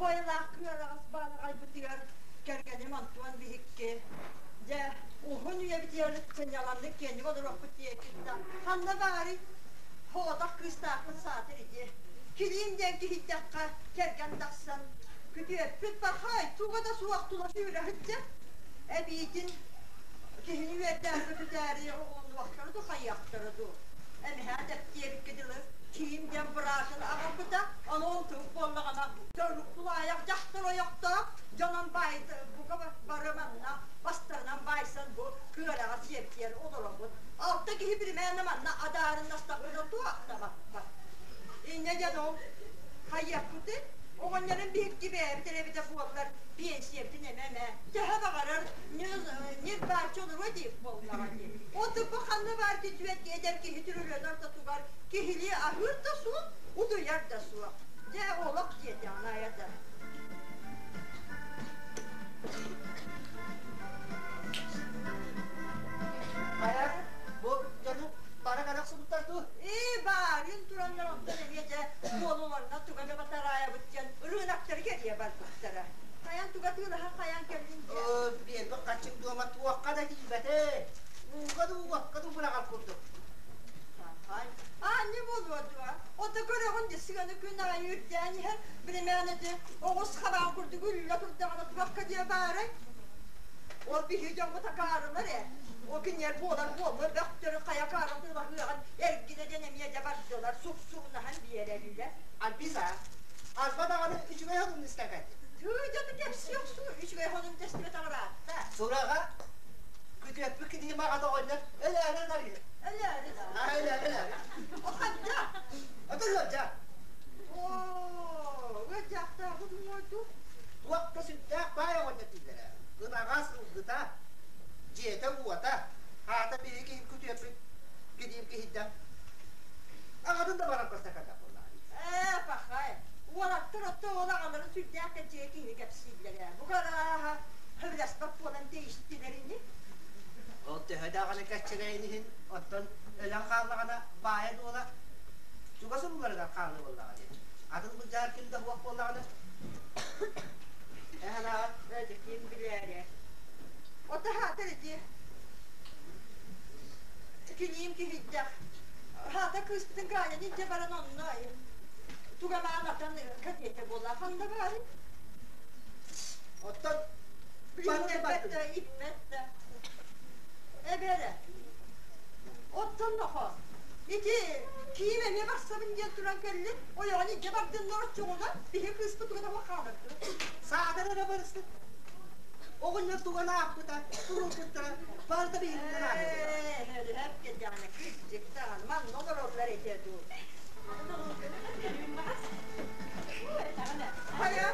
Бу айылаах кыараҕас баалаҕайбытыгар кэргэним Антон биһикки дьэ уһун үйэбитигэр сынньаланнык киэҥник олоруохпут диэбит да ханна баарый соҕотох кыыстаахпыт саатар ити Килиим диэн киһийдэххэ кэргэн тахсан күтүөппүт пахай туга да суох тула сүүрэ сылдьар эбиитин киһини үөрдээн көтүтээри оҕолонуохтара дуу хайыахтара дуу эмиһээ тэптиэбиккэ дылы Киим диэн быраатын аҕалбыта ону ол турук буоллаҕына төрүк тулаайах дьахтар ойохтоох дьонон баай бука бары манна бастарынан баайсан бу кыараҕа сиэптиэр олоробут алта киһи биримээнэ манна адаарыннастахпына туох да баппат инньэ диэн ол хайыахпытый оҕонньорун биһикки бэйэбит эрэбитэ буоллар биэнсийэбитин эмэ-эмэ төһө баҕарар ньир-бааччы олоруо диир буоллаҕа дии отуппу ханна баар түтүөт эдэр киһи түрүлүөн ортотугар киһилии аһыыр да суох утуйар да суох дьэ олох диэтэҕин айата Хайа, бу дьону бары кэлэ охсубуттар дуу? Ээ, баарыын тураннар онтон эмиэ дьэ буолуларына туга да батараайабыт диэн ырыынактары кэрийэ барбыттара. Хайан туга тыылаһан хайаан кэллин диэн. Оо, биэрбит хаччыҥ дуома туохха да тиийбэтэ. Ууга дуу, уокка дуу быраҕар курдук. Аанньа буолуо дуо? Ото көрөҕүн дии сыаны күн аайы үрдээн иһэр, биримээн ити оҕус хабаан курдук үллэ турдаҕына туохха диэ баарай? Ол биһи дьоммут акаарылар ээ. Ол кинилэр буолар буолла бөхтөрү хайа акаарын тылаһыаҕын эргинэ диэн эмиэ дьэ бардылар, суксуҥнаһан биэрэллэр. Альбиза, арба даҕаны үчүгэй сонун истэкэт. Тыы дьону кэпсии охсуу үчүгэй сонун тэстибэт аҕыраатта. Сураҕа күтүөппүт кинини маҕата оҕонньор өлөөрө нарыйар. Өлөөрө. Өлөөрө өлөөрө. О ханна? Ото ыалдьа. Оо, ыалдьаахтаабыт уҥуорду. Туох да сүрдээх баай оҕонньор дииллэрэ. Ынаҕа, сылгыта, дьиэтэ-уота, аата биһиги күтүөппүт кидиим киһийдэх. Аҕатын да баран көрсөкөтөх буоллаҕа. Ээ, пахай, уолаттар отто ол аҕаларын сүрдээх кэччигэ киһини кэпсииллэрэ. Бу арааһа сөбүлэспэт буолан тэйистилэр ини. Ол төһө даҕаны кэччэгэйин иһин, оттон өлөн хааллаҕына баайа-дуола чугас урууларыгар хаалыы буоллаҕа дии. Атын былдьаһар ким да суох буоллаҕына, эһэлээҕэ Эдэ ким билээри. Ото хаатар ити киниим киһийдэх. Хаата кыыспытын Галяны илдьэ баран онно тугамаан атан кэтиэтэ буолла. Ханна баарый? Оттон Билиннэрбэт да, иппэт да. Эбэрэ. Оттон нохо, ити киим эмиэ барсабын диэн туран кэллин, ойоҕун илдьэ бардыннар оччоҕуна биһи кыыспыт тугу да хаалар Саатар эрэ барыстын. Оҕонньор туган ааппыта, туруорбуттара барыта биһигиттэн ааһыылар. Ээ, өлүһэп кэллэҕинэ кырдьык даҕаны манна олороллор этэ дуу. Хайа,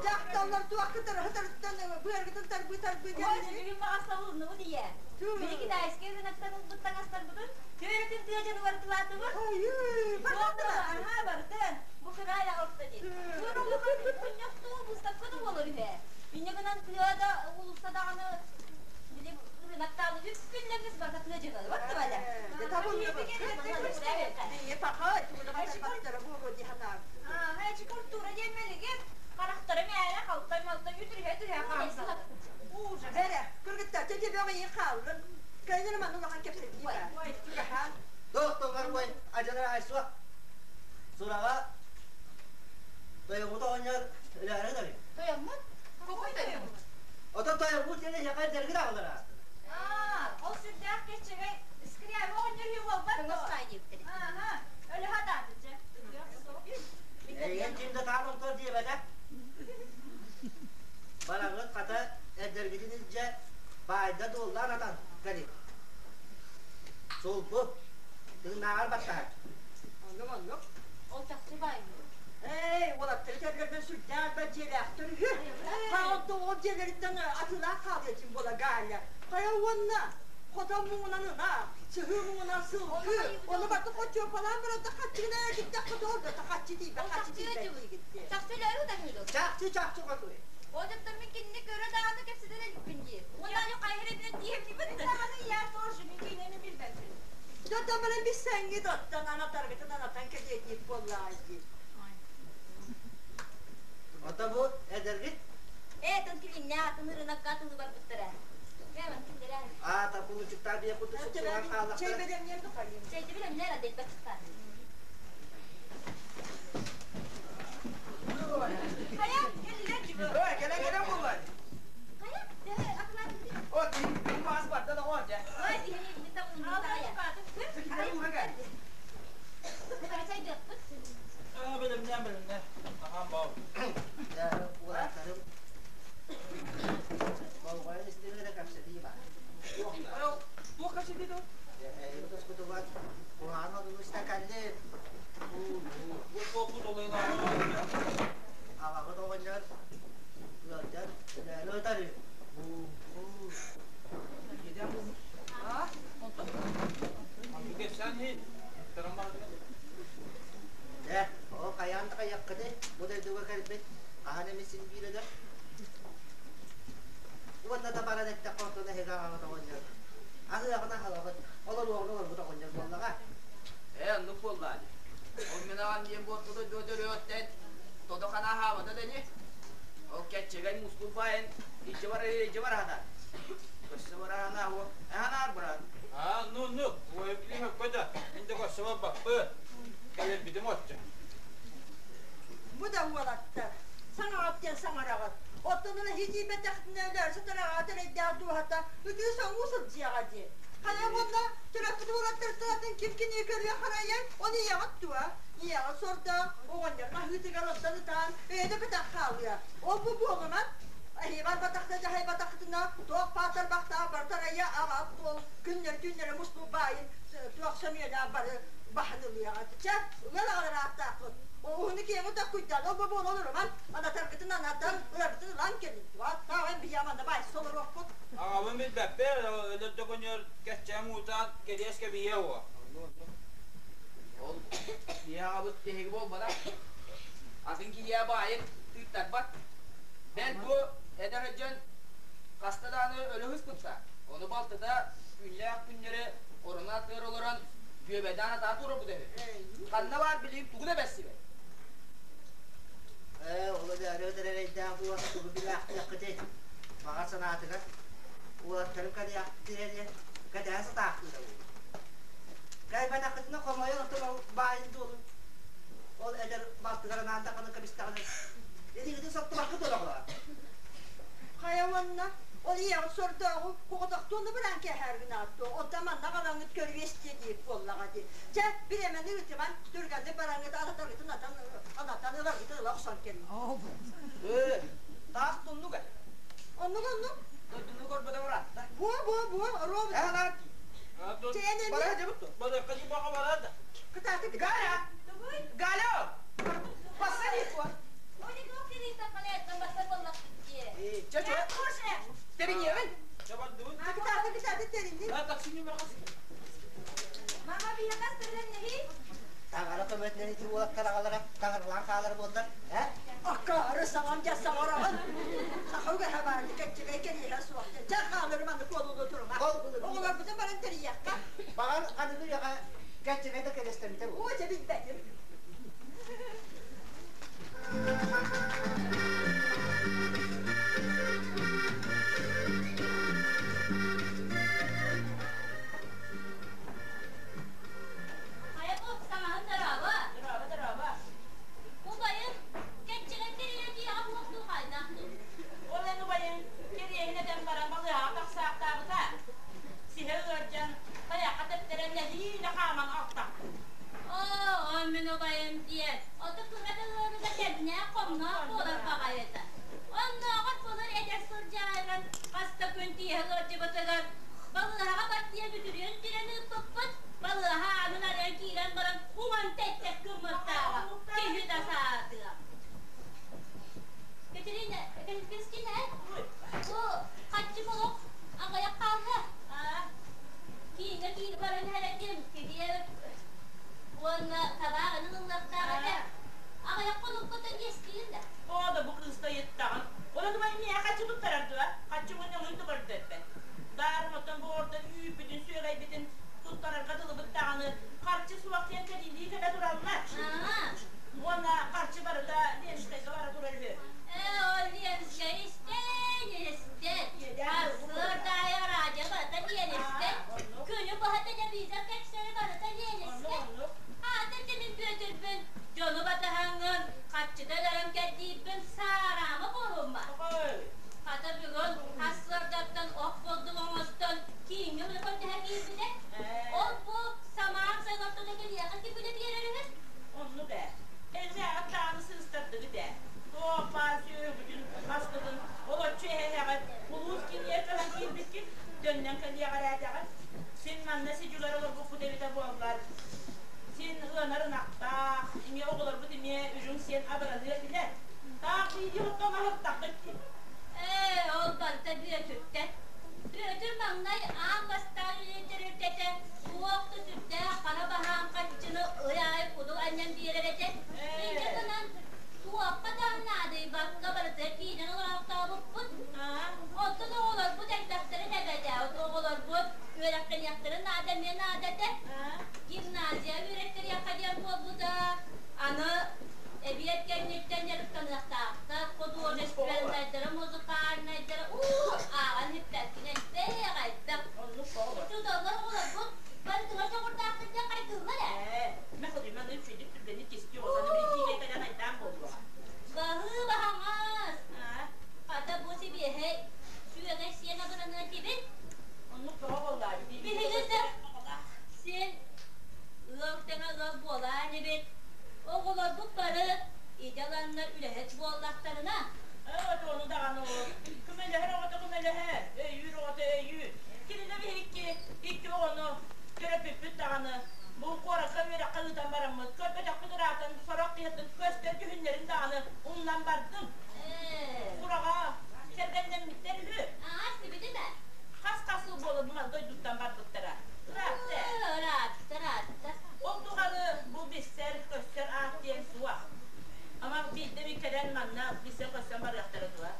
дьахталлар туох кытары-хытарыттан быаргытын тарбыы-тарбыы кэллиҥ? Бүгүн баҕас табылынныбыт ийэ. Били китайскай рыноктан ылбыт таҥастарбытын түөрэтин тыа дьонугар тылаатыбыт. Айыы, барбаттара. Аһаа, барытын. Бу кыраай аҕалта дии. Туор улахан мунньахтуу быыстапка да буолар үһэ. Инньэ гынан тыа да улууста даҕаны били рыноктааны үп күннэргис барыта тыа дьоно бар табаля. Эчи культура диэн мэлигин харахтара мээнэ халтай-малтай үтүрүһэ-үтүрүһэ хаамсалар. Ужас. Бэрэ, кыргыттар, тете бөҕө ийин хааллын. Кэлин манна улахан кэпсэтии баар. Чугаһаан. Доктор уой, адьара айсуа. Сураҕа тойоммут оҕонньор өлөөрө дарый. Тойоммут? Какой тойоммут? Ото тойоммут диэн эһиэхэ дэргин аҕалар ааттара. Аа, ол сүрдээх кэччэгэй Скрябы оҕонньор үһү буолбат дуо? Ааха, өлө хатаатычча. Эйигин ким да таан онтор диэбэтэ. Бараҕыт хата эрдэргитин илдьэ баайда-дуоллаан атан кэлин. Сулбу, тыыннааҕар баттаһар. Оннук, оннук. Ол чахчы баайбыт. Эй, уолаттары кэллэрбин сүрдээх элбэх дьиэлээхтэр үһү. Хаалта ол дьиэлэриттэн атыылаах хаалыачым буола Галя. Хайа уонна хотон муҥунан ынах, сыһыы муҥунан сылгы, ону барыта хочуопалаан баран да хаччыгына эргиттэххэ тоҕо да хаччы тиийбэт, хаччы тиийбэт диигит. Чахчы өлөөрү утаһыыдыл. Чахчы, чахчы хотуй. Ол дьоттон мин кинини көрө даҕаны кэпсэтэн иликпин дии. Уонна аны хайа эрэ тииһэбин Даҕаны я тоже мин кинини билбэппин. Дьоттон баран билсэҥҥит оттон анатаргытын анатан кэлиэтиик буоллаҕай дии. Оттон бу эдэргит? Ээ, тон килиҥнээх атын ырынакка атылыы барбыттара. Кэмэн кинилэр. Аа, тарпылучуктаа биэ курдук суксуһан хааллахтара. Чэй бэлэмниэн тухайым. Чэйди бэлэмнээр адэйбэт чыктаан. Хайа, кэллилэр дьыбы. Ой, кэлэн кэлэн буоллар. Хайа, төһө акылаатын О, ким маас барда да оҕор дьэ. Ой, биһини мин табылын тағая. Киһи уура кэл. Чайдыахпыт. Аа, бэлэмнээн, бэлэмнээн. Аһаан бау. Уолаттарым болҕойон истиҥ эрэ кэпсэтии баар. Туох кэпсэтии дуо? Эһиги тускутугар куһаҕан одуну истэ кэллим. Бу буолбут олойун Аҕаҕыт оҕонньор ыалдьан өлөөрү ытар үһү. Киэдэн буолбут. Аа, онтон? Онту кэпсээн иһин. Таран баҕатыгар. Дьэ, ол хайаан да хайыаххытый, бу дойдуга кэлбит хаһан эмит син биир өлөр. Уонна да баран эттэххэ оттон эһиги аҕаҕыт оҕонньор аһыаҕын аһылаҕыт, олоруоҕун олорбут оҕонньор буоллаҕа. Ээ, оннук буоллаа дии. Ол мин аҕам диэн буолбута дуо төрүөттэн тото хана аһаабата да ини. Ол кэччэгэй мускул баайын иччи бар иччи бараһата. Көссө бараһана уо эһанаар быраат. Аа, ну ну, уойбили хөккө да, мин да көссө барбаппы. Кэлэрбитим отча. Бу да уолаттар, саҥаҕыт диэн саҥараҕыт. Оттон ыла хитиибэтэхтинэ өлөөрсө тараҕаат эрэйдээх дууһата ытыы соҥуу сылдьыаҕа дии. Хайа уонна төрөппүт уолаттартан атын ким кинини көрүө харайан, ону ийэҕит дуо? Ийэҕит сордоох, оҕонньор хаһыытыгар оттон ытаан, өйө да көтөх хаалыа. Ол бу буолуман, эһиэбэр батахта дьаһайбатахтына, туох паатарбахтаах бар тарайа аҕа ол күннэри-түүннэри муспут баайын туох сөмүөлээх бары баһан ылыаҕа. Чэ, ыал аҕалар ааттааххыт. Уһуну киэҥи токкуйдаан, ол бу буола олоруман, анатаргытын анатан, ыларгытын ылан кэлин. Туаттааҕын биһи аманда баайса олоруохпут. Аҕабын билбэппэр, өлөрдөкөнөр кэччэм уутаан кэриэс кэбиһиэ уо. Ол биһи аҕабыт биһиги буолбатах. Атын киһиэ баайын тыыттарбат. Бэл бу эдэр дьон хаста даҕаны өлө сыспытта. Ону балтыта күннээх күннэри оруна атыгар олорон бүөбэйдээн атаа туруорбут үһү. Ханна баар билигин тугу да бэрсибэт. Ээ, ол өлөөрү эрэйдээх уол тугу билээхтиэххитий? Баҕар санаатыгар уолаттарым кэлиэхтэрэ диэн кэтэһэ сатаахтыыра буолуо. Кэлбэтэххитинэ хомойон оттон ол баайын-дуолун ол эдэр балтыгар анаан даҕаны кэбистэҕинэ илиигитин соттубаккыт олоҕо. Хайа уонна ол ийэҕит сордооҕу соҕотохтуон да бараан кээһээр гынаат дуо? Онтон манна аҕалаҥҥыт көрүө-истиэ диир буоллаҕа дии. Чэ, бириэмэни ыытыман, түргэнник бараҥҥыт анатаргытын атан анатан ыларгытын ыла охсон кэлин. Ээ, таах туннук ээ. Оннук оннук. Дойдуну көрбөтө быраатта. Буо буо буо оруобут. Ээ, наат. Чээн Бара эмиэ. дьыбыт ту. Барыахха дьыбаҕа барар да. Кытааты Галя! Тугуй? Галя! Посади его! Ой, туох кирииттэн халайаттан бассар буоллахпыт дии. Ээ, чэ, чэ. Тэриниэбин. Чэ бардыбыт. Кытааты кытааты тэриннин. А, такси номер хас? Мама биһиэхэ сырыһын Таҥара көмөтүнэн ити уолаттар аҕалара таҥаралаан хаалар буоллар, э? Акаары саҥам дьэ саҥараҕын. Саха үгэһэ баар кэччэгэй кэриэһэ суох. Чэ хаалырым аны куолулуу турума. Оҕолорбутун баран тэрийиэххэ. Баҕар аныгы үйэҕэ кэччэгэй да кэриэстэммитэ буолуо. Оо, дьэ билбэтим. Хайа бу саҥаһын дорообо. Дорообо, дорообо. Убайым кэччэгэй кэриэһэ дьиэҕэ буолуохтуу хайдах дуу? Ол эн убайыҥ кэриэһин этэн баран балыыһаҕа тахсаахтаабыта. Сиһэ ыалдьан, тайахха тэптэрэн нэһиилэ хааман алтах. Оо, он мин убайым диэн, ото кыра да ыарыыга тэбнээх хомноох буолар баҕайыта. Оннооҕор былыр эдэр сылдьаайран хас да күн тииһэ ыалдьыбытыгар балыыһаҕа бардыйа бүтүрүөн тирэн ыыппыппыт, балыыһа аанын арыйан киирэн баран уҥан тэттэх гыммыттааҕа, киһи да саатыа. Катерина, Кристина, бу хаччы олох аҕыйах хаалла. Кииҥҥэ киир баран иһэрэтим, килиэп уонна табаарынын ыллахтаах этэ. Аҕыйах хонуккутун иэстиин да. Оо да бу кыыста ыйыттаҕын. Ону думай миэхэ хаччы туттарар дуо? Хаччы уон өҥүн тубар дөппөт. Даарым оттон бу ордон үүппүтүн, сүөгэйбитин туттарарга дылыбыт даҕаны харчы суох диэн кэлиилии кэлэ тураллар. Уонна харчы барыта Ленскэйгэ бара турар үһү. сиэн абыраныа этилэр. Таах биирдии оттон аһыттаххыт дии. Ээ, ол барыта Бүөтүртэн. Бүөтүр маҥнай аан бастаан үлэлэтэр туох да сүрдээх хара баһаам харчыны ый аайы кудул анньан биэрэр этэ. Инньэ гынан туохха да наадыйбакка барыта киинэн олороохтообуппут. Оттон оҕолорбут элбэхтэрин эбэтэ, оҕолорбут үөрэхтэниэхтэрин наада эмиэ наада этэ. Гимназия үөрэттэриэххэ диэн буолбута. Аны эбиэт кэнниттэн дьарыктаныахтаахтар, художественнайдара, музыкальнайдара, уу, ааҕан бүппэккин элбэх элбэх. Учууталлар оҕолорбут барытыгар дьоҕурдаахтар диэн хайгыыллар ээ. Ээ, мин үчүгдүк түргэнник кистии оҕосону билиитиигэ кэлэн айдаан буолуоҕа. Баһыы-баһаҥас! Хата бу сибиэһэй сүөгэй сиэн абыраныа этибит. Оннук тоҕо буоллаа? Биһиги да син ыал тэҥэ ыал буолаа инибит. Оҕолорбут бары идэ ыланнар үлэһит буоллахтарына. Ээ, ону даҕаны ол. Көмөлөһөр оҕото көмөлөһөр, өйүүр оҕото өйүүр. Кинилэр биһикки икки оҕону төрөппүппүт даҕаны бу куоракка үөрэххэ ыытан бараммыт, көрбөтөхпүт ыраатан сорох киһитин көстөр дьүһүннэрин даҕаны умнан бардым. Сураҕа кэргэннэммиттэр үһү. Аа, истибитим ээ. Хас-хас сыл буола бу дойдуттан барбыттара. Ыраатта. Ыраатта, ыраатта. Ол тухары бу билсэр, көстөр аат диэн суох. Ама биирдэ эмит кэлэн манна билсэн-көстөн барыахтара дуо?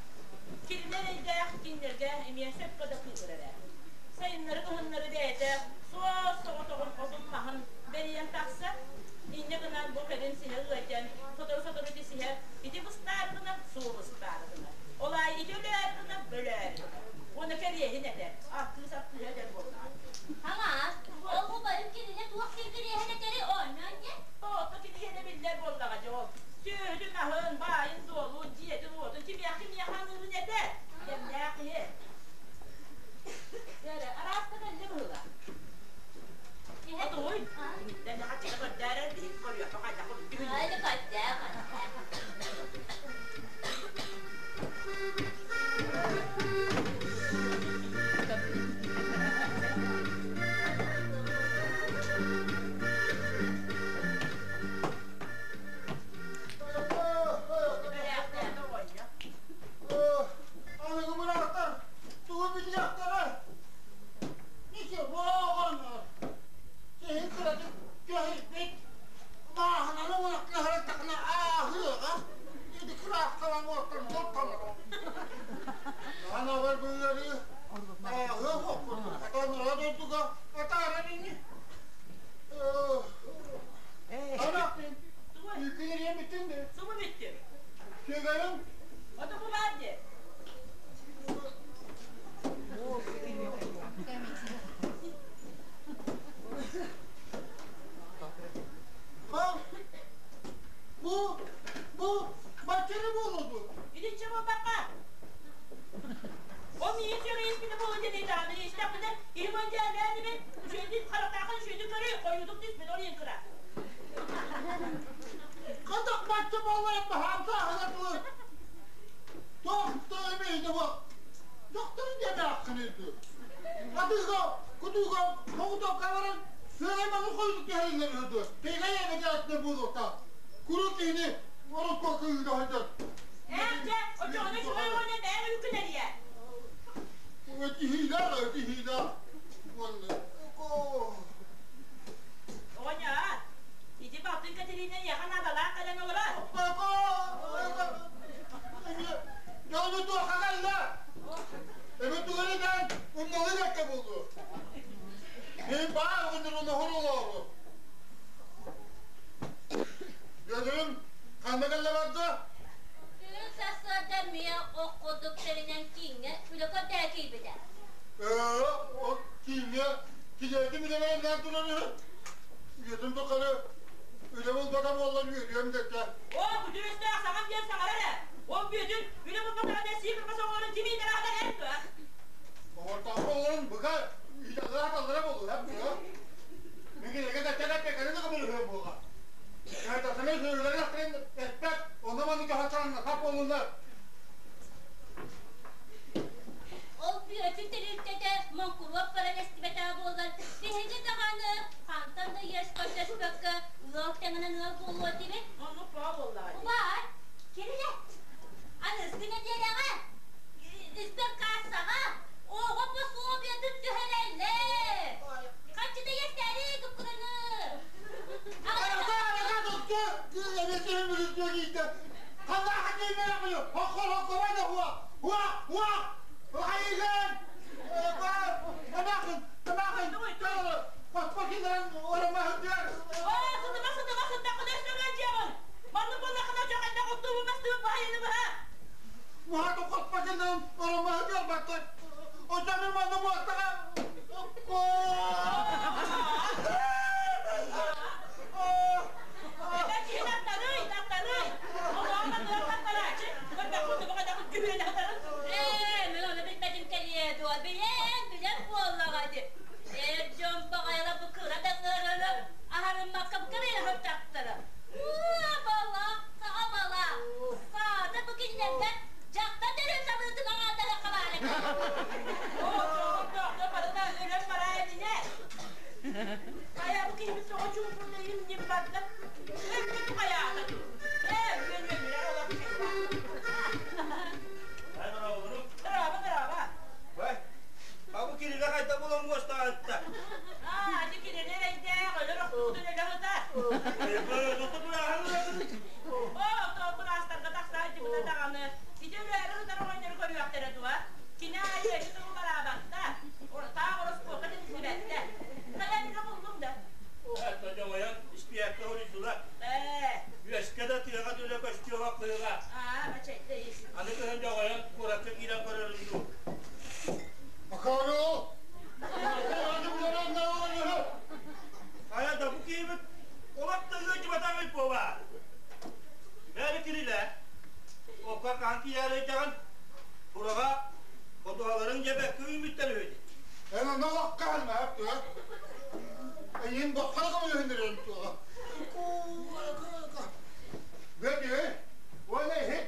Кинилэр өйдөөх кинилэргэ эмиэ сөпкө да кыыһырар ээ. Сайыннары-кыһыннары бэйэтэ суос-соҕотоҕун отун-маһын бэрийэн тахсар. Инньэ гынан бу кэлин сиһэ ыалдьан, сотору-сотору ити сиһэ ити быстаары гынар, суол быстаары гынар. Ол аайы ити өлөөрү гынар, бөлөөрү гынар. Уонна кэриэһин этэр, артыыс артыыһа этэр буоллаҕа. Хаҥаас, ол убайым кинини туох кириэһин этэри оонньоон диэн? Оттон кинигэни биллэр буоллаҕа дьэ ол. Сүөһүтүн аһын, баайын-дуолун, дьиэтин-уотун кимиэхэ-кимиэхэ аныырын этэр. Кэмнээх киһи. Дьэ, араас да кэллэ быһыылаах. Отуй, инниттэн хаччыта көрдөөрөр биһиги көрүөххэ хайдах Ай, көрдөөх. Аныгы мырааттар тугу билиэхтэрэй? Ничего оҕонньор, киһи кыратык көһүйбүт мааһынаны уҥуохтаһарыттахына ааһыаҕа, ити кырааскалаан уоттан тутталлар. Аналар бу ыарыы ааһыа суохпут, хата дойдуга атааран ини. Ана, Иккилэриэм бүттүн де. Субу бүттүм. Сүгэйим. Ото бу баар дии. Ха, бу, бу, баччаны буолуду. Итиччэ буолбакка. Ол миигин сүгэйиспитэ буолу диэн даҕаны истэхпинэ, киһи мындьаалаан эбит, үчүгэйдик харахтаахын үчүгэйдик көрүй, хойуутук түспүт ол иһин кыра. Хатах бачча буоллар баһаамса аһына тылы. Туох эмиэ бу. Докторун диэмээххин үтү. Атыыга, кутууга, хоҕутокка баран сыалай маны хойутук түһэриллэр үһү. Тегай эбэтэ буолуохта. Куру киһини орокко кыыһыта сылдьар. Ээхчэ, оччоҕуна үчүгэй уонна бэйэҥ үлүкүнэрийэ. Этиһиилээх, этиһиилээх. Уонна Оҕонньоор, ити балтын Катерина эйиэхэ наадалаах кэлэн олорор. Дьону туохха кэллэ? Эбэ тугу эрэ умналыы бэркэ буолуо. Мин баар оҕонньор оноһор олоору. Бүөтүрүм ханна кэллэ барда? Бүгүн сарсыарда эмиэ ох курдук тэринэн кииҥҥэ үлэ көрдөһө киирбитэ. Ээ, ол кииҥҥэ килиэтим үлэлээн турар үһү. Үйэтин тухары үлэ булбата буоллар үөрүөм дэтэ. Оо, күтүр өстөөх саҥам диэн саҥарар ээ. Ол Бүөтүр үлэ булбатаҕа да сии кырбас оҕолорун ким иитэр аҕата эн дуо? Оҕортооху оҕолорун быга иитэллээх аллара буолуо, быга. Мин кинилэргэ кэпсээн эппэккэ да көмөлөһүөм буолуоҕа. Кыһайтасаны сүөһүлэрин ахтарын эппэт, онно-манна кыһалсаанна сап буоллуннар. Ол Бүөтүр тэрилтэтэ моҥкуруот баран эстибэтэҕэ буоллар, биһиги даҕаны хантан да иэс көрдөспөккө ыал тэҥинэн ыал буолуо этибит. Оннук баа буоллаҕа дии. Убаа. Сытыма сытыма сыттаххына өстөҥө дьиэҕин. Маннык буоллаххына дьон хайдах оттуубун бастыыбын баһайыны быһа. Эбэ киһи таттарый, таттарый. Олоҕун таттарар таттарааччы. Көрбөккүн тугу хайдах дьүһүнэ сытарын. Ээ, мин ону билбэтим кэлиэ дуо, билэн, билэн буоллаҕа ди. Эр дьон баҕайыла бу кыра да ыарыыны аһарыммакка бу кэриҥэ сыттахтара. Абала, абала, саата бу кинилэргэ дьахтар төрүт сабыытын аҥаардаһыахха баар эбит. Оо, тоҕо барыта өлөн бараа эбинэ. Хайа бу киһибит тоҕо чуумпурда им-ньим барда? Өлбүтү хайаата дуу? Ээ, үөн үөнүрэр олох Дорообо, дорообо. Бу кирилэ хайда булан муостаҕытта? Аа, ити кинини эрэйдээх өлөр охтубутун өлө сытар. Оо, тоҕо быраастарга тахса сылдьыбыта даҕаны. Ити өлөөрү сытар оҕонньору көрүөхтэрэ дуо? Кини аайы эти тылы бараабатта. Таах ороскуокка тэниллибэттэ. Хайа мин буллум да. Дьоҥойон испиэккэ уруйдулар. Ээ. Үөскэ да тыаҕа дүлэ көстүөҕэ кыыла. Аа, бачайда ис. Аны кыһын дьоҕойон куоракка киирэн көрөрүн дуу. Хайа да бу киһибит олох да ыалдьыбатаҕый буола. Бэри кирилэ. Окка хаан киирээри Тураҕа ходуһаларын дьэбэккэ үүммүттэр үһү. Эн онно олоххо хаалма Эйин боххоро көмөлөһүннэрэн туоҕа. Бөтү, уонна иһит,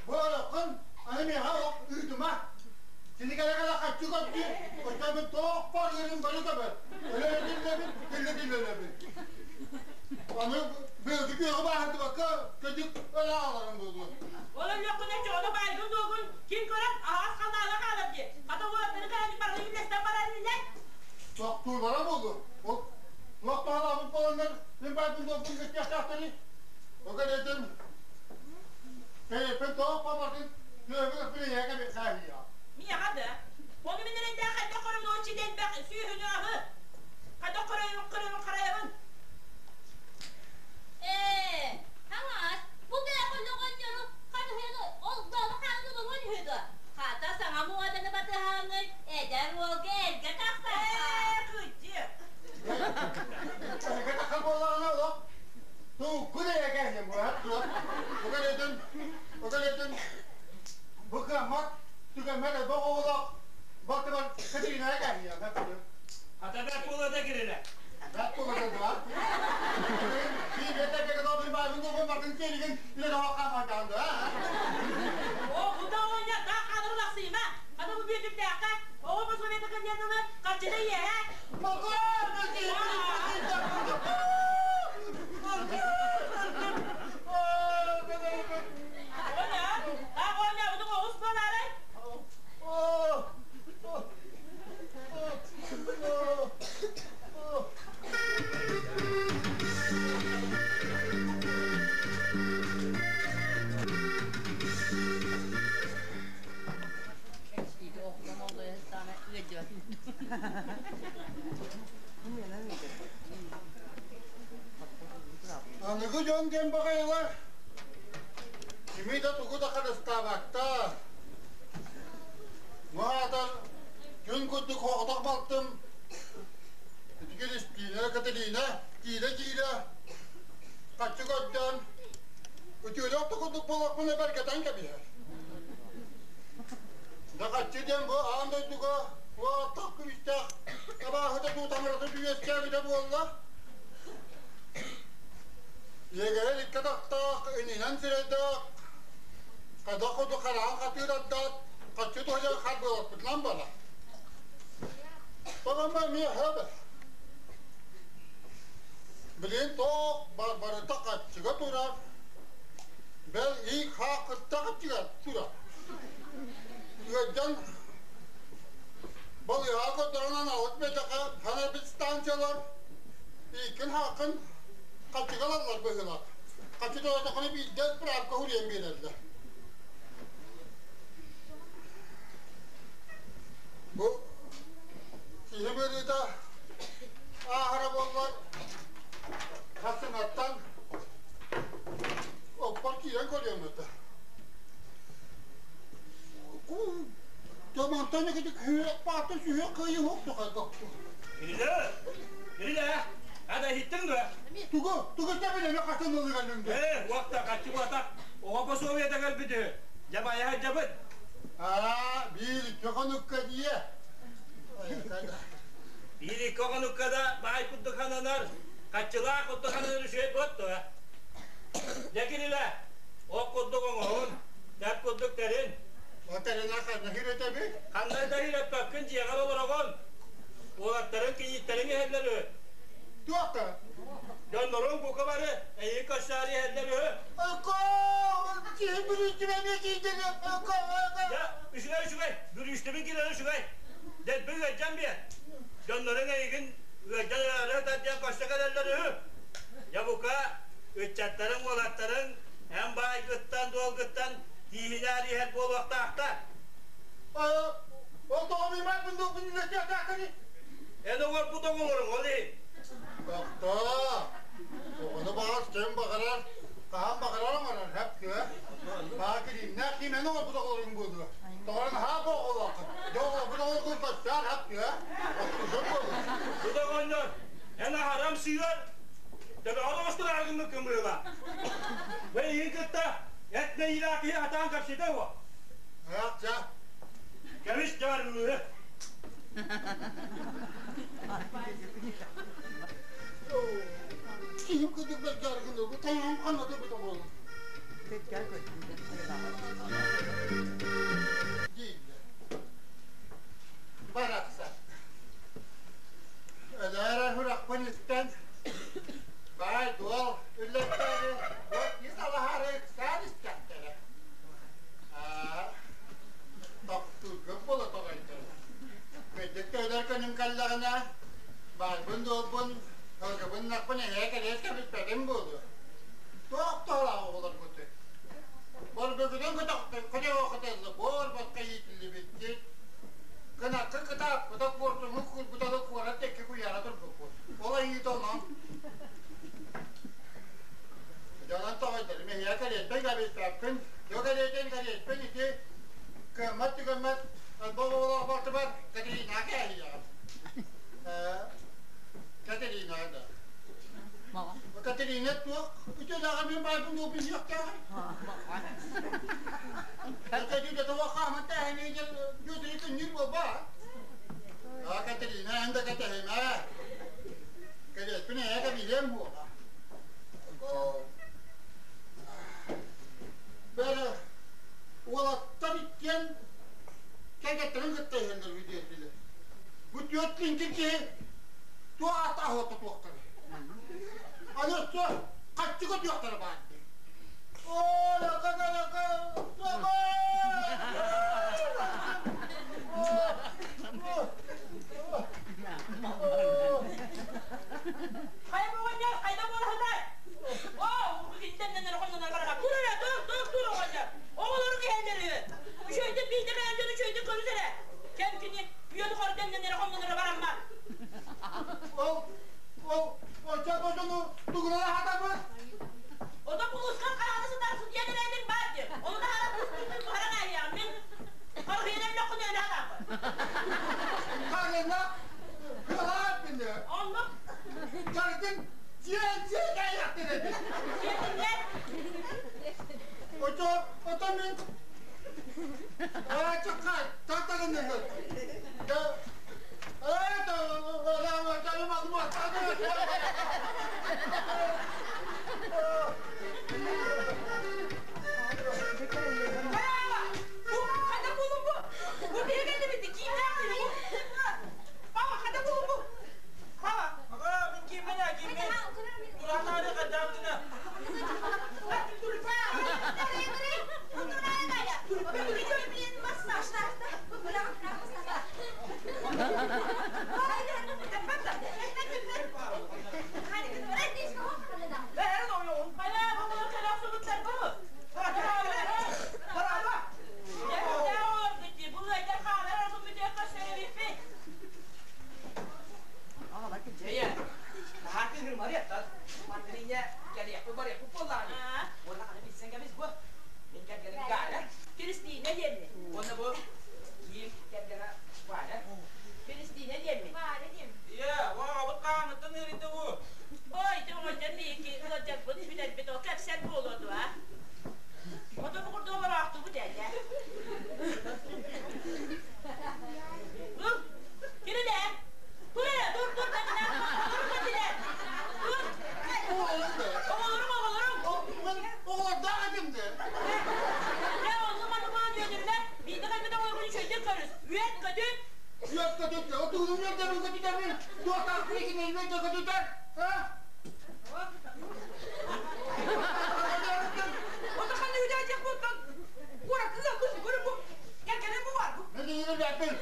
бу олоххун аны миэхэ олох ыытыма. Сини кэлэ-кэлэ хаччы көрдүү, оччоҕо туох баар ыырын бары көбөр. Өлө-өлүллэбин, тиллэ-тиллэлэбин. Аны быылгы күөҕү бааһырдыбакка көдүк өлө аҕаларым буолуо. Ол өлүөххүнэ чоҕону баайгын дуогун ким көрөн аһаҕас халлааҥҥа хаалар диye. Хата уолаттары кэлэн барыны үллэстэн барар инилэр. Тохтуулара буолуо. Ол туох туһалаабыт буоланнар мин баайбын дуогун кэттиэхтээхтэри. Ол кэлэтин кэйэппин тоох бабатын күөбү билиэгэ сааһыйа. Миэхэ да. Ону мин эрэйдээх хайдах көрөбүн ол чит элбэх сүүһүнү аһы. Хайдах көрөбүн көрөбүн харайабын. Ээ, хаҥас, бу бэйэҕин оҕонньору ханыһыаны ол далы хааны олоруон үһү дуо? Хата саҥа муоданы батыһаҥҥын эдэр уолга эргэ тахсарга. Ээ, кыдьык. Эргэ тахсар буоллаҕына олох туукку да эгэ буолар туох. Бу кэлэтин, бу кэлэтин бу кыаммат түгэммэт элбэх оҕолоох балтыбар Катеринаҕа кээһиэҕэ Хата бэрт буолуо да кирилэ. Бэрт буолуо да Оо, бу да оҕонньор таах хаалар улахсыйма. Хата бу бүөтүрдээххэ оҕо пособиета кынньан ылы харчыта иэһэ. Оҕонньор, таах оонньообутуҥ оҕус буолаарай? Аныгы дьон диэн баҕайылар кими да тугу да харыстаабаттар. Маатар күн курдук соҕотох балтым ити Кристина Катерина киирэ-киирэ хаччы көрдөөн үтүөлээх да курдук буолуохпун эбэргэтэн кэбиһэр. Да хаччы диэн бу аан дойдуга уоттах күүстээх табааһыта дуу таҥарата дуу үөскээбитэ буолла. Иэгэрэ икки атахтаах, иннинэн сирэйдээх, хайдах курдук хараҕын хатыырардаат, хаччы туһуйан харбыаласпытынан барар. Тоҕо эмиэ сөп. Билигин туох барыта хаччыга турар, бэл иик-хаах кытта хаччыга турар. Ыалдьан балыыһаҕа көрдөрөн анаабыт миэтэхэ ханарбыт станциялар ииккин-хааххын хаччыга ылаллар быһыылаах. Хаччы төлөөтөххүнэ биирдэ справка суруйан биэрэллэр. киирэн көрүөм этэ. Мантан икитик сүһүөх баата сүһүөх кыайыы суох сахайгаппы. Кирилэ! Кирилэ! Ада иһиттиҥ дуо? Тугу? Тугу тэбин эмэ хатын ылыган үҥдэ? Ээ, уохта хаччы буотах. Оҕо пособиета кэлбит үһү. Дьэ байа дьабыт. Аа, биир икки хонукка дие. Биир икки хонукка да баай курдук хананар, хаччылаах курдук хананар үчүгэй буот дуо? Дьэ Кирилэ, ол курдук оҥоһун, тэп курдук тэрин. Тэринэ ханна хирэтэбит? Ханна да хирэппэккин дьиэҕэр олороҕун. Уолаттарыҥ кийииттэриҥ иһэллэр үһү. Туохта? Дьонноруҥ бука бары эйигин көрсөөрү иһэллэр үһү. Око! Киһи бүрүүстүбэ эмиэ киирдини. Око! Дьэ, үчүгэй үчүгэй, бүрүүстүбүн киирэн үчүгэй. Дэлби ыалдьан биэр. Дьонноруҥ эйигин ыалдьан өлөөрү сытар диэн көрсө кэлэллэр үһү. Дьэ бука, ыччаттарыҥ, уолаттарыҥ эн баайгыттан-дуолгуттан тииһинээр иһэр буолуохтаахтар. Ол тоҕо мимааппын дуоппун үлэтиэхтээххиний? Эн оҥорбут оҥолоруҥ ол иһин. Тохтоо! Оҕону баҕас ким баҕарар, хаһан баҕарар оҥорор, һэп күө. Баа кириимнээх ким эн оҥорбут оҕолоруҥ буолуо. Тоҕорон аһаа бу оҕолооххун. Дьэ оҕолорбут оҕолоргун көрсөөр һэп күө. Оттугун буолуо. Бу да оҕонньор, эн аһарам сыыр, төбөҕөр оҕустурааргыммын кымыыла. Бу эйигин кытта эт мэйиилээх киһи атаан кэпсэтэ уо. Ах, ча. Кэбис дьаарылыыһы. Киһим курдук бэргээргин бу тайаҕым ханна да быта буолар. Дииллэр. Барахсан. Өлөөрө сүрэхпин истэн, баай-дуол үллэстээри уот ис алаһаары ыксаан истэхтэрэ. Аа, тохтуургут буола тоҕойдоро. Кырдьык төһөлөр күнүм кэллэҕинэ, баайбын-дуолбун, ылгыбын-нахпын эһээ кэриэс кэбиспэтим буолуо. Туох туһалаах оҕолоргутуй? Борбугутун көтөҕө буор-босхо иитиллибиккит. Кынакка кытааппыта куортуҥу куурбутала куорат диэки куйаара турбуппут. Ол айыыта онон. Дьонон тоҕойдорум эһиэхэ кэриэспин кэбиспэппин. Дьо кэриэтин кэриэспин ити кыаммат түгэммэт элбэх оҕолоох балтыбар Катерина кээһийэҕин. Катерина да. Катерина туох үтүөлээҕи мин баайбын дуо билиэхтээҕий? Катерина туох хааман тээһини дьүөтүрү күннүүр буолбаа. Аа Катерина эн да кэтэһимэ. Кэриэспин эйэ кэбиһиэм буола. Бэрэ уолаттар иккиэн кэргэттэрин кытта иһэллэр үдиэтилэр. Бу түөрт лиҥкир киһи туох аата аһыата туохтара. Аны өссө хаччы көтүөхтэрэ баар дии. Оо, лака, лака, лака! Хайа оҕонньор, хайда буола сытар? Оо, итинтэн хоннонор бараха. Тур эрэ, тур, тур, тур оҕонньор. Оҕолору иһэллэр үһү. Үчүгэйдик биирдэ кэлэн дьон үчүгэйдик көрүс эрэ. Кэм кини үйэни хорденнен эрэ хоннонор барамма. Ол, ол, оччо дьону тугунан аһатабыт? Ото кулускар хараҕына сытар сытыйан эрэлин баар диэн. Ону таһара кустуутун буһаран ааһыаҕым. Мин харыһыйан өллөххүнэ өлө хатааппын. Харына, кылаат бини. Оннук. Харытын дьиэ-дьиэ кайяктын эбит. Дьиэтиннэр. Ото, ото мин Аачыккай, тартагын Хайаама! Бу хата булун бу. Бу биһиги бити киимнээх бу. Папа хата булун бу. Папа. Ага, мин киммин а, киммин? Туратаары хаддаабытына. Тугун үөрдэбин көтүтэбин? Туохтаахпын икинэлбэ да көтүтэр? А? Ота ханна үлэ буоттан куоракка бу бу кэргэним бу бар бу. Мен дегенер бәппин.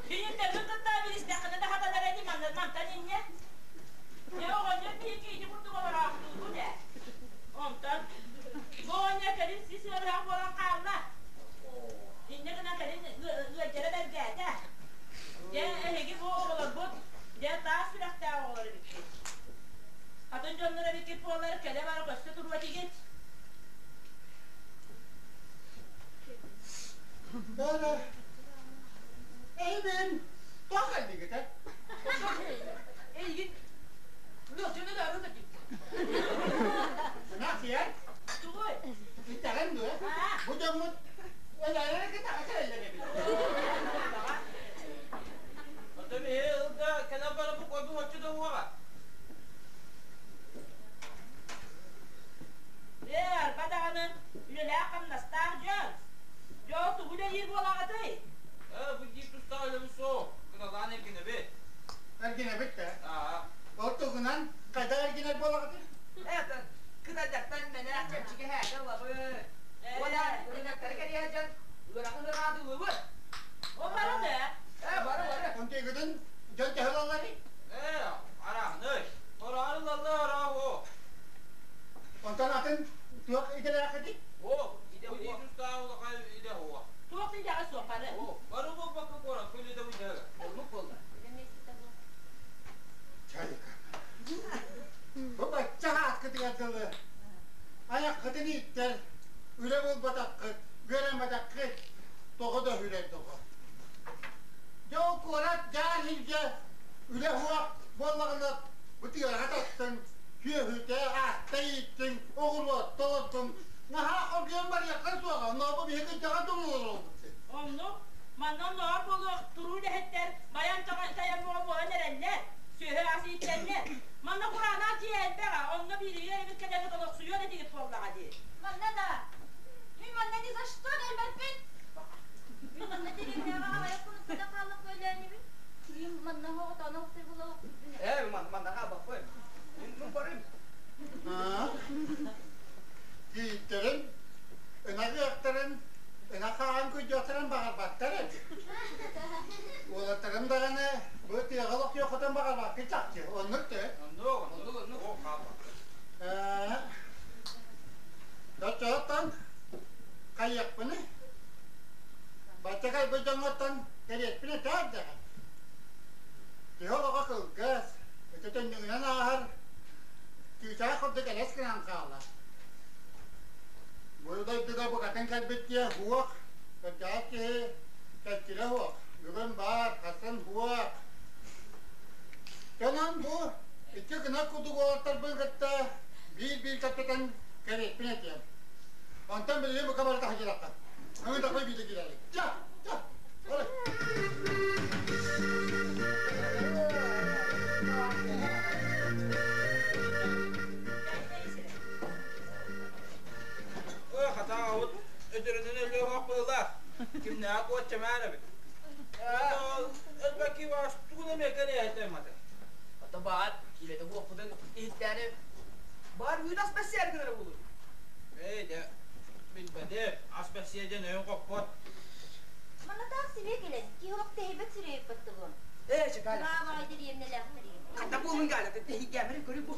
Киниттэрин кытта билистэххинэ да хатанар ини мантан инньэ. Дьэ оҕонньор биһиги ити курдук олороохтуубут ээ. Онтон бу оҕонньор кэлин сис ыарыһах буолан хаалла. Инньэ гынан кэлин ыалдьара бэргээтэ. Дьэ эһиги бу оҕолорбут дьэ таас сүрэхтээх оҕолор эбиккит. Атын дьоннор эбиккит буоллар кэлэ-бара көстө туруо этигит. Эйбин, тоқ әлдігіті? Эйигин Лётчуну да арыта кит. Нахияр? Тугуй? Итэҕэн дуо? Бу дьоммут өлөөрө кытаҕа кэлэллэр эбит. Оттон биһи ылга кэлэн баран бу койбу оччу да уоҕа. Ээ, арба даҕаны үлэлээх-хамнастаах дьон. Дьол тугу үлэлиир буолаҕытый? Ээ, бу диир тустаах үлэбит суох. Кыналаан эргинэбит. Эргинэбит да? Аа. Ол тугунан хайдах эргинэр буолаҕытый? Это кытайдартан мэнээх чэпчэки һээкэ ылабыт. Уонна ырыынактары кэрийэ сылдьан ыарахан ыраатылыбыт. Ол бары да? Ээ, бары бары. Онтуйгутун дьон төһө ылалларый? Ээ, араахный. Ораары ылаллар араах Онтон атын туох идэлээххитий? О, идэ хуо. Тустаах улахан идэ хуо. Туох да идэҕэ суох бары. О, бары буолбакка куорат күлүдэ буйдага. Оннук буолла. Чайка. Бу бачча ааскытыгар дылы айаххытын ииттэр, үлэ булбатаххыт, үөрэммэтэххит тоҕо да үһүлэр доҕор. Дьэ ол куорат дьаан иһирдьэ үлэ суох буоллаҕына бу тыаҕа тахсан сүөһүтэ, аатта ииттиҥ, оҕуруот толордуҥ, наһаа хоргуйан барыахха суоҕа, оннооҕу биһиги кырдьаҕас дьон олороллорбут. Оннук, манна оннооҕор буолуох туруу үлэһиттэр байан тайан буола буолан эрэллэр, сүөһү ас ииттэллэр. Манна кураанах дьиэ элбэҕэ, онно бииригэр эбит кэлэҥҥит олохсуйуон этигит буоллаҕа дии. Манна да, мин манна ни за что кэлбэппин. Мин манна дэриэбинэҕэ аҕыйах хонукка да хааллах көөлөөнүбүн. Киһим манна оҕотоно охсой була Ээ, манна хаалбаппын. Мин барым. Кийииттэрин, ынах ыахтарын, ынах хаан күдьүөхтэрин баҕарбаттар эбит. Уолаттарым даҕаны бу тыаҕа олохтуоххутун баҕарбаккын чахчы. Оннук да? Оннук, оннук, оннук. О, хаалбаккын. Доччоттон хайыахпыный? Бачча кэлбит дьоҥҥоттон кэриэппин этээр даҕаны. Киһи олоҕо кылгас, ити түннүгүнэн ааһар, чыычаах курдук элэс гынан хаалар. Бу дойдуга букатын кэлбит киһи суох, кырдьаҕас киһи кэскилэ суох. Бүгүн баар, хассын суох. Онон бу икки гына курдук уолаттарбын кытта биир-биир кэпсэтэн кэриэппин этиэм. Онтон билигин бука бары таһырдьалахха. Аны такой биирдэ киирээри. Ча, ча, бары. Ой, хатаабыт өтөрүнэн өлүөх быһыылаах. Кимнээх куотчамаар эбит. Өлбөкки баас тугун эмиэ кэриэһэтэ маты. Ото баар киилэтэ буохпутун иһиттээни баар үүт ас бэссээр гынара буолуо. Эй, дэ, билбэтим, ас бэссиэ диэн өйүн хоппот. Манна таах сибиэ кэлэн, киһи олох тэһийбэт сирэйи ыппаттыбын. Ээ, чекаля. Баабаҕай дэриэбинэлээхтэригин. Хата буолун галя, тэһийгээмэри көрү бу.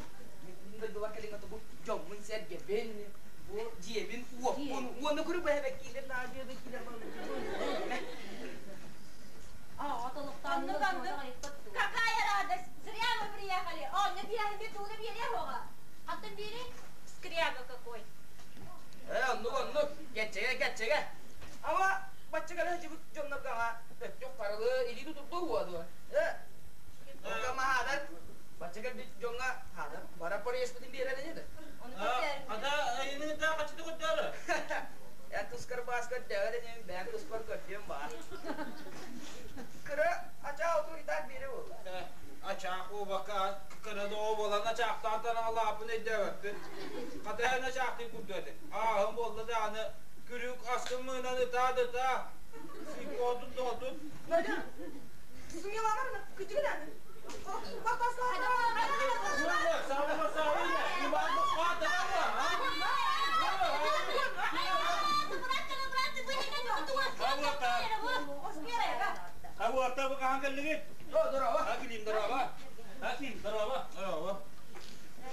Мин дойдулар кэлин бу дьоммун сэргэбин, бу дьиэбин, уоппун, уонна көрү бу эбэккиилэр наадыйа киилэр Оннук, оннук. Какая радость! Зря мы приехали. О, не биэһи тууна биэриэ хоҕа. Аттан биэри скряга какой. Ээ, оннук, оннук. Кэтчэгэ, кэтчэгэ. Ама бачча кэлэ сылдьыбыт дьоннорго аҥа өттүк харылы илии тутурду уо дуо? Ээ, онно маһаадар бачча кэлбит дьоҥҥо хаадar бара проездпытын биэрэр ини да. Ону Ата, айыны да качты көттөрө. Я тускар баас көрдөөҕөр иним бэйэм туспар көрдүөм баар. Кыра ачаа оту итак биэрэ буолла. Ачаах буолбакка кыра доҕо буолан ачаахтаан танаҕалааппын өйдөөбөппүн. Хата ачаахтыы курдук этим. Ааһын буолла даҕаны күрүк аскын мыынан ытаа да ытаа. Сыйпоотун доҕотун. Надя, сумела кыдьыгынан. Хабуарта бу хаһан кэллигит? Здорово. Акилим здорово. Акилим здорово. Здорово.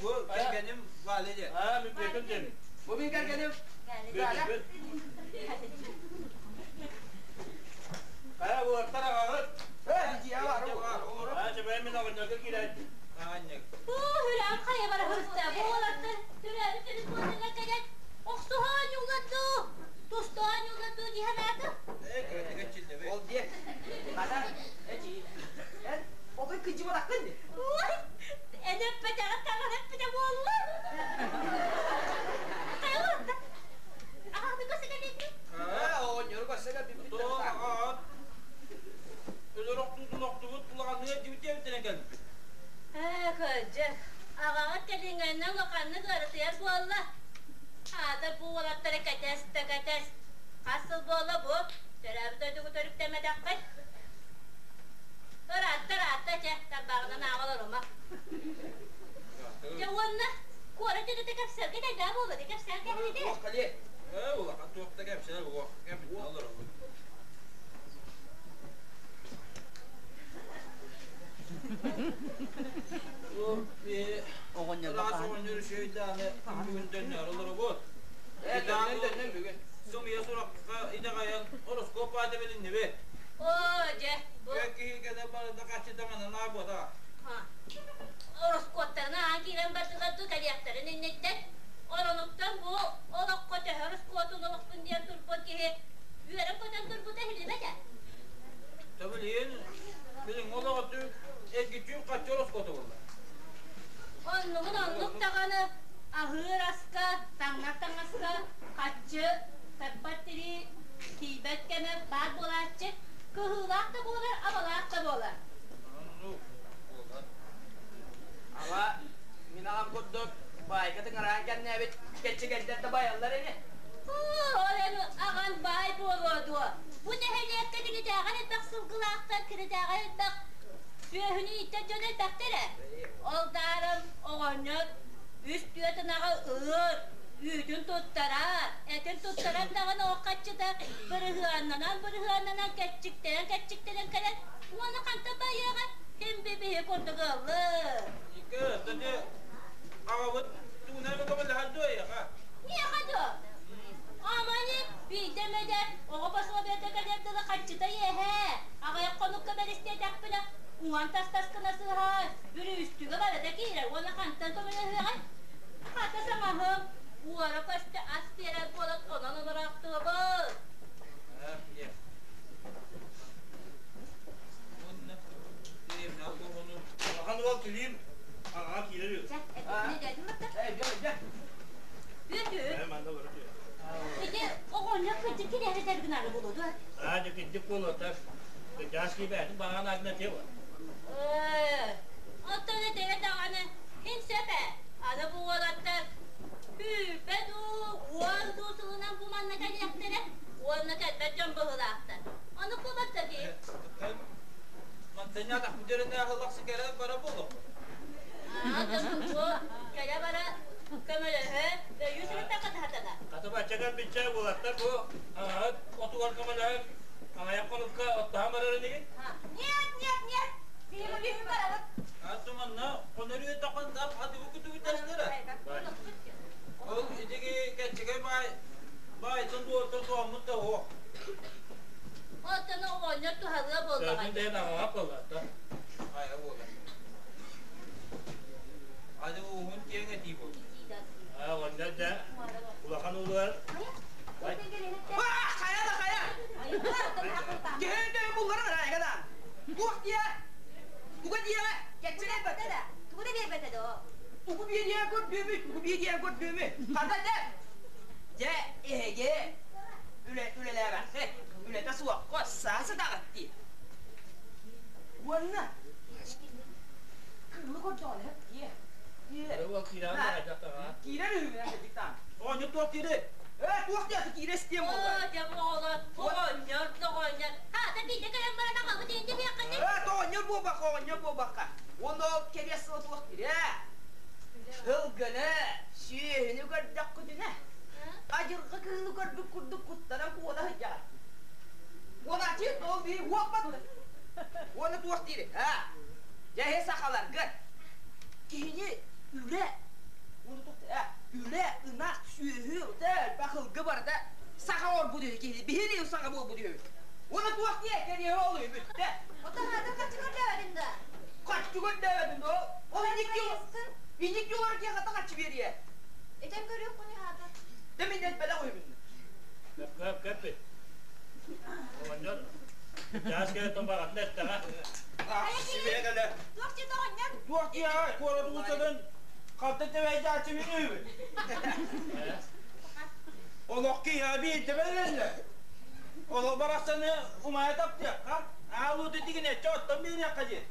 Бу кэргэним Валя диэн. А, мин бекем диэн. Бу мин кэргэним Валя. Хайа уолаттар аҕаҕыт? Э, дьиэ бар. Аа, чэбэйэн мин оҕонньорго киирээт. Аанньык. Үрэн хайа бара хырыста. Бу уолаттар төрөөбүт телефоннарыгар кэлэн охсуһан юлладу, тустаан юлладу диһэн аата. Э, кыратыга чиллэбэ. Ол диэ. Хата, эчи. Эн, отой кыдьыбатаххын ди. Ой, эн эппэтэҕин таҥара эппитэ буолла. Хайа уолаттар? Аҕаҕыты көрсө кэлбиккин? Э, оҕонньору көрсө кэлбиппит. Тоо, аҕаҕыт. Өлөр охтуутун охтубут, улаханныга дьибитиэбиттэнэн кэлбиппит. Ээ, кырдьык, аҕаҕыт кэлиҥҥэннэ улаханнык ыарытыйар буолла. Аата бу уолаттары кэтэс да кэтэс. Хас сыл буолла бу? Төрөөбүт дойдугу төрүктэммэтэххит? Ыраатта, ыраатта, чэ, тарбааҕынан ааҕа олорума. Дьэ уонна куорат дьоно кэпсэлгэ тэйдээх буолла, кэпсээн кэһэлити. Туох кэлиэ? Ээ, улахан туох да кэпсэл уох, кэпсэл олоробут. Оҕонньорго Ыраас хаһан оҕонньор үчүгэйдээх бүгүн төннөөр олоробут. Ээ, төннөн төннөн бүгүн. Сымыйа сурахха итэҕэйэн ороскуоп аата билиннибит. Оо, дьэ, бу Кэ киһи кэлэ барыта хаччы таҥанан аабыта. Ороскуоттарына аан киирэн бардылар дуу кэлиэхтэрин инниттэн оронуттан бу олоххо төһө ороскуотун олохпун диэн турбут киһи үөрэн-көтөн турбута иһиллибэтэ. Тэбилиин билиҥҥи олоҕу эргиччи хаччы ороскуота буолла. Оннугун оннук даҕаны аһыыр аска, таҥнар таҥаска хаччы тарпат тирии тиийбэт кэмэ баар буолааччы, кыһыылаах да буолар, абалаах да буолар. Оннук буолар. Ама мин аҕам курдук баайга тыҥыраан кэннээбит кэччигэйдэр да байаллар ини. Ол эн аҕан баай буолуо дуо? Бу нэһилиэккэ кинитээҕэр элбэх сылгылаахтар, кинитээҕэр элбэх сүөһүнү ииттэр дьон элбэхтэр ээ. Ол даарым оҕонньор үс түөрт ынаҕы ыыр, үүтүн туттарар, этин туттарар даҕаны ол хаччыта бырыһыаннанан-бырыһыаннанан кэччиктэнэн-кэччиктэнэн кэлэн уонна хантан байыаҕа ким биһи курдук ыллыр. Икки, кстати, аҕабыт тугунан эмэ көмөлөһөр дуо эйиэхэ? Миэхэ дуо? Амани биирдэ эмэдэ оҕо пособиета кэлэр дылы хаччыта иэһэ. Аҕыйах хонукка бэристиэтэхпинэ уҥан тас-тас гына сыһан, бүрүүстүгэ барыта киирэр уонна хантан көмөлөһүөҕэй? Хата саҥаһым, уора-көстө ас биэрэр буолан онон олороохтуобут. Улахан уол Килиим аҕаҕа киирэр үһү. Чэ, эппитин өйдөөтүм батта. Үтү. Манна олорор үһү. Ити оҕонньор кырдьык кириэһитэр гынары буолуо дуо? Аа, дьэ кырдьык буолуота. Кырдьаҕас киһи бэйэтин баҕаҕын аатынан этиэ буо. Ээ, оттон этэрэ даҕаны һин сөп ээ. Аны бу уолаттар сүүрбэ дуу, уон дуу сылынан бу манна кэлиэхтэрэ уонна кэлбэт дьон быһыылаахтар. Ону кубатта дии. Мантан атахпыт дьөрөнөөх ылахсы кэлэ бара буолуо. Аа, бу кэлэ бара көмөлөһө, өйүү сырыттахха сатана. Хата бачча кэлбиччэ уолаттар бу аҕаҕыт отугар көмөлөһөн аҕыйах хонукка оттоһон барар инигит? Нет, нет, нет! Биһиги биһиги барабыт. А туманна хонору тахын атыбы күтүбүтэллэрэ. Ол итиги кэччэгэй баай баайтан дуортан туоммут да оһох. Оттон оҕонньор туһалыа буоллаҕа. Сөтүн дээн аҕаҕа буолла. Айа буолар. Аны ууһун киэҥ этии буолла. Аа, оҕонньор дьэ улахан уулугар Хайа да хайа! Киһи өйдөөн булларан араайга да. Туох диэ? Туга диэ? Кэччэгэй бат. Тугу да биэрбэтэ доо. Тугу биэриэ көрдүөмүй? Тугу биэриэ көрдүөмүй? Хата дьэ! Дьэ, эһиги үлэ сытаҕыт дии. Уонна кыылы көрдөҕүнэ сөп дии. Киирэр үһүгүнэн кэлдиктаан. Оҕонньор туох диирий? Ээ, туох диэхэ киирэ истиэм буолла. Оо, дьэ оҕолор, оҕонньор, оҕонньор. Хаата биирдэ кэлэн баран аҕабыт иһин дэһиэххиний? Ээ, оҕонньор буолбакка, оҕонньор буолбакка. Уонна ол кэриэс сыла туох диир, ээ? Сылгыны, сүөһүнү көрдөххүтүнэ, адьырҕа кыылы көрбүт курдук куттанан куота сылдьаҕыт. Уонааччы ол биир уоппат. Уонна туох диирий, аа? Дьэ, эһи сахаларгыт киһини үлэ, уонна туох диир, аа, үлэ, ынах, сүөһү, элбэх ылгы барыта саха оҥорбут үһү киһини, биһиги саха буолбут үһүбүт. Уонна туох диэ, кэриэһи ол үһү бүттэ. Оттон аатын хаччы көрдөөбөтүн да? Хаччы көрдөөбөтүн да? Ол инник инник олор диэ хата хаччы биэриэ. Этэн көрүөххүн аата. Дэ мин этпэтэх үһүбүн. Көп көппүт. Оҕонньор чаас кэлэ баҕатын эттэҕэ. Сибиэ кэлэ. Туох диэн оҕонньор? Туох диэ куорат уулуссатын халта тэбэйдээччи мин үһүбүн. Олох киһи биирдэ бэриллэр. Олох барахсаны умайа таптыахха, аалууту тигинэччи оттон биэриэххэ диэн.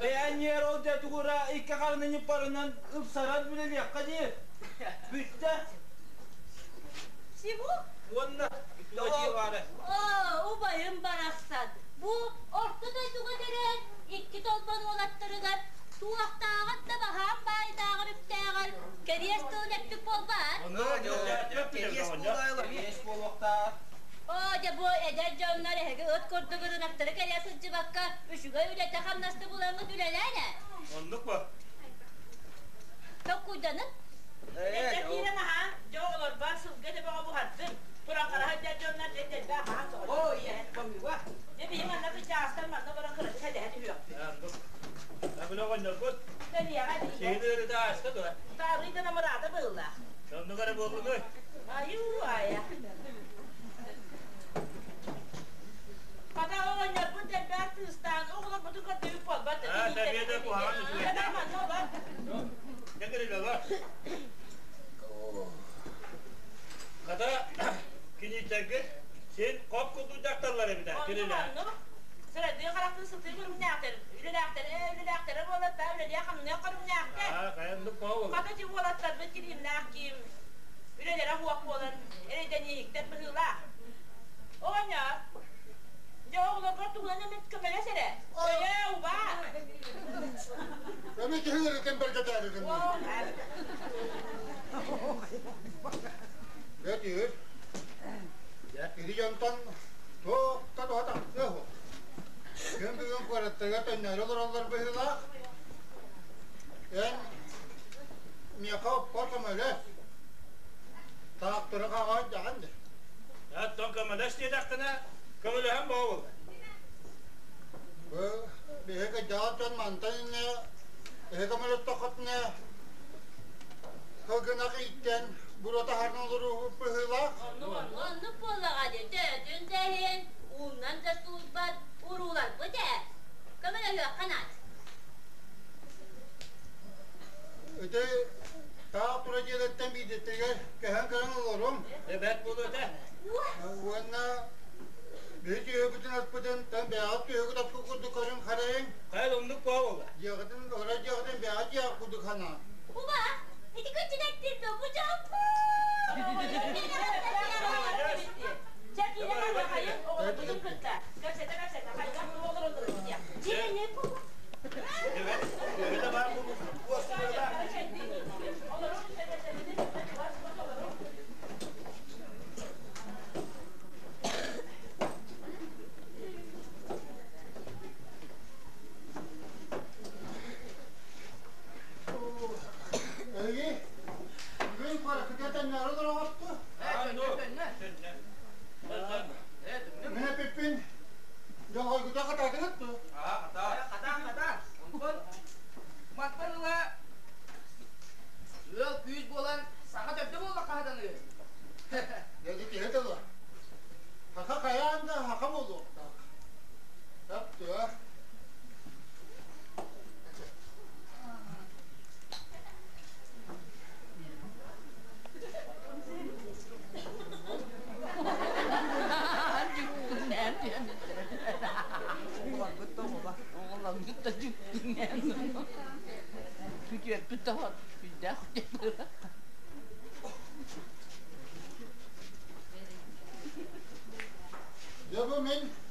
Бэйэниэр ол дьэ тугура икки харыны ньыппарынан ыпсаран үлэлиэххэ диир. Бүттэ. Всего? Уонна баара. Оо, убайым барахсан, бу орто дойдуга төрөөн икки толбон уолаттарыгар туохтааҕар да баһаам баайдааҕар үптээҕэр кэриэс тылын эппит буолбаат? Кэриэс Кэриэс буолуохтаах. Оо, дьэ бу эдэр дьоннор эһиги ыт курдук ырынактары кэлэ сылдьыбакка үчүгэй үлэтэ хамнаста булаҥҥыт үлэлээн ээ. Оннук ба. Токкуйданын. Эдэр киирэн аһаан, дьэ оҕолорбор сылгы төбөҕө буһардым. Туран хараһа дьэ дьоннор дьэ дэлби аһаан соҕотох. Оо, ийэ, баһыыба. Дьэ биһи манна кыччаастар манна баран кыратык элэһэ түһүөхпүт. Абына оҕонньорбут. Кэлиэҕэ Сиһин ыарыыта ааста дуо? Таарыйда намыраата быыллаах. Оннук эрэ буоллунуй? Айуу, айа. Хата оҕонньорбут дэлбээх тыыстаан оҕолорбутун көрдөбүт буолбат да. Аа, тэбиэдэ куһаҕан үчүгэйдээх. Манна олор. Дьэ Хата кинийтэргит син хоп курдук дьахталлар эбит ээ, кинилэр. Оннук, оннук. Сырадыы харахтыы сытыы көрүҥнээхтэр, үлэлээхтэр, ээ, үлэлээхтэрэ буолар да, үлэлиэх хамныах көрүҥнээхтэр. Аа, хайаннык буолар. Хата ти уолаттарбыт кириимнээх киим, үлэлэрэ суох буолан, эрэйдэнииһиктэр быһыылаах. Оҕонньор, дьэ оҕолоргор тугунан эмит көмөлөс эрэ. Өйөө, убаа. Эми киһи ырытын бэргэтээри Бөтүр, ити дьонтон туох да туһа тахсыа суох. Күн бүгүн куораттарга төннөрү олороллор быһыылаах. Эн миэхэ оппор көмөлөс. Таахтары хаҕа дьаҕан дэ. Оттон көмөлөс диэтэххинэ, көмөлөһөн буолла. Бу биһиги дьаал дьон мантан иннэ эһи көмөлөстөххүтүнэ сылгынах ииттэн буруо таһааран олоруубут быһыылаах. Оннук буоллаҕа дии, төһөтүн да иһин ууннан да сууйбат урууларбыт ээ. Көмөлөһүөххэ наада. Ити таах тура дьиэлэртэн биирдэстэригэр көһөн көрөн олорум. Эбэт буолуо этэ. Уонна биһи түөһүбүтүн аспытын тан бэйэҕит түөһүгүт аспыт курдук көрүҥ харайыҥ. Хайа оннук буолла. Дьиэҕитин олорор дьиэҕитин бэйэҕит дьиэҕит курдук санаан. Уба, ити күччүнэттир бу дьоппу! Бу мин